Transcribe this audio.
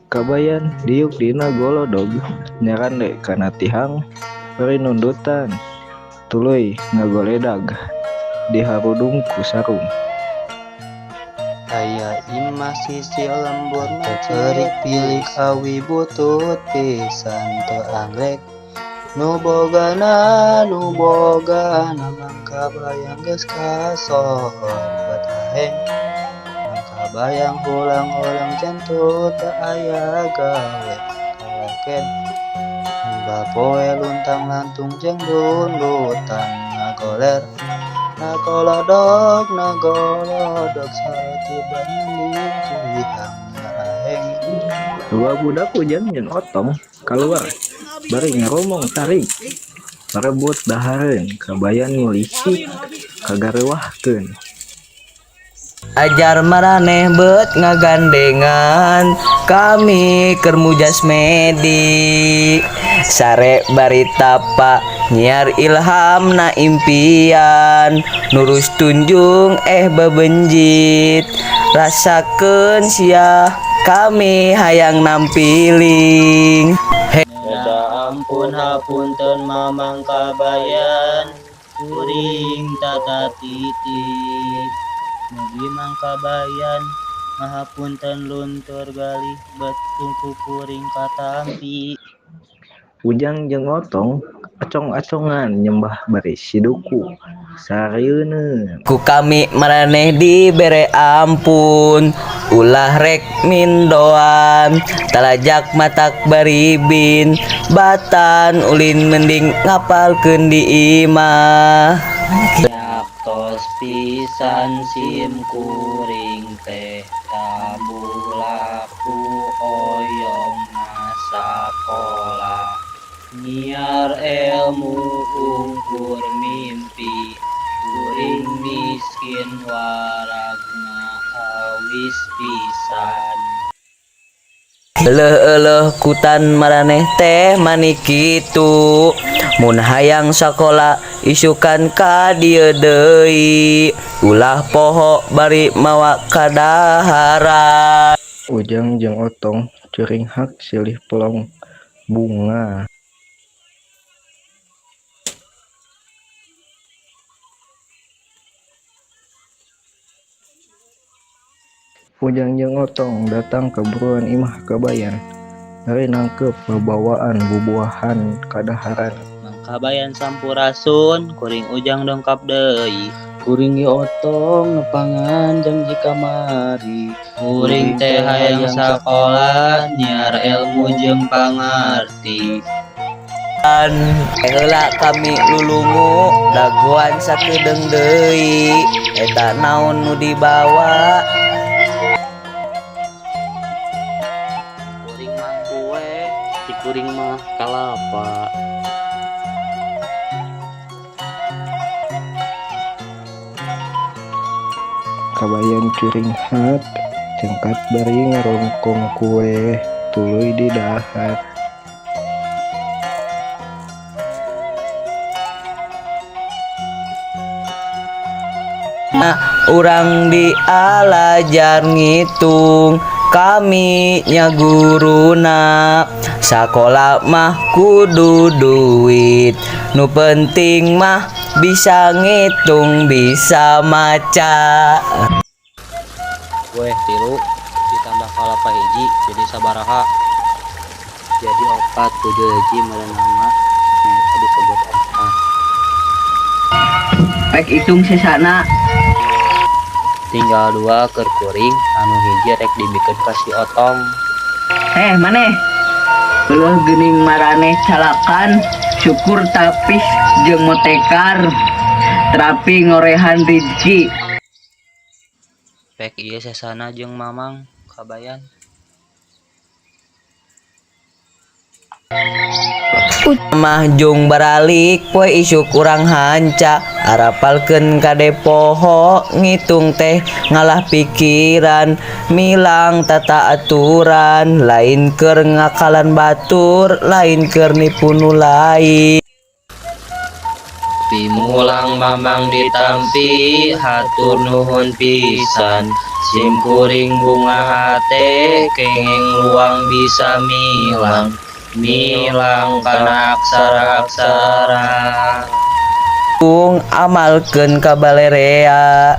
Kabayan diuk dina golodog nyarande kana tihang bari nundutan tuluy ngagoledag diharudung ku sarung. Aya imah sisi lembur teu ceurik pilik awi butut pisan teu anggrek nu bogana nu bogana Mang Kabayang geus kasohor bet aheng Mang Kabayang hulang-huleng jentut teu aya gawe kaleken unggal poe luntang lantung jeung dundutan ngagoler ngagolodog ngagolodog salatiba nyanding tihang aheng. Dua budak Ujang jeung Otong kaluar bari ngaromong tarik parebut dahareun. Kabayan ngulisik kagareuwahkeun. Ajar maraneh bet ngagandengan kami keur mujas medi sare bari tapa nyiar ilham na impian nurus tunjung bebenjit rasakeun sia kami hayang nampiling. Beda ampun hapunten Mamang Kabayan kuring tata titi mugi Mang Kabayan ngahapunten luntur galih bet ku kuring katampi. Ujang jeung Otong acong-acongan nyembah bari siduku sarieun. Ku kami maraneh dibere ampun ulah rek mindoan talajak matak baribin batan ulin mending ngapalkeun di imah. Yaktos pisan sim kuring teh tabulaku hoyong sakola nyiar ilmu ungkur mimpi kuring miskin waragna awis pisan. Eleuh-eleuh kutan maraneh teh mani kitu mun hayang sakola isukan ka dieu deui ulah poho bari mawa kadaharan. Ujang jeung Otong curinghak silih pelong bunga. Ujang jeung Otong datang ka buruan imah Kabayan bari nangkep babawaan bubuahan kadaharan. Mang Kabayan sampurasun kuring Ujang dongkap deui. Kuring ge Otong nepangan janji kamari. Kuring teh hayang sakola nyiar ilmu jeung pangarti. Heula kami lulungu dagoan sakedeung deui eta naon nu dibawa. Kuring mah kue. Ti kuring mah kalapa. Kabayan curinghak cengkat bari ngarongkong kue tuluy didahar. Urang dialajar ngitung kami nya guruna sakola mah kudu duit nu penting mah bisa ngitung bisa maca. Kue tilu ditambah kalapa hiji jadi sabaraha? Jadi opat tujuh hiji merenama nyaeta disebut opat. Pek hitung sesana. Tinggal dua keur kuring anu hiji rek dibikeun ka si Otong. Maneh leuh geuning maraneh calakan syukur tapis jeung motekar terapi ngorehan rizki. Pek ieu sesana jeung Mamang Kabayan. Mah jung baralik poe isuk urang hanca Arapalkeun kade poho, ngitung teh ngalah pikiran, milang tata aturan, lain keur ngakalan batur, lain keur nipu nu lain. Pimulang Mamang ditampi, hatur nuhun pisan. Simkuring bungah hate kenging luang bisa milang milang kana aksara-aksara. Ung amalkeun ka balerea.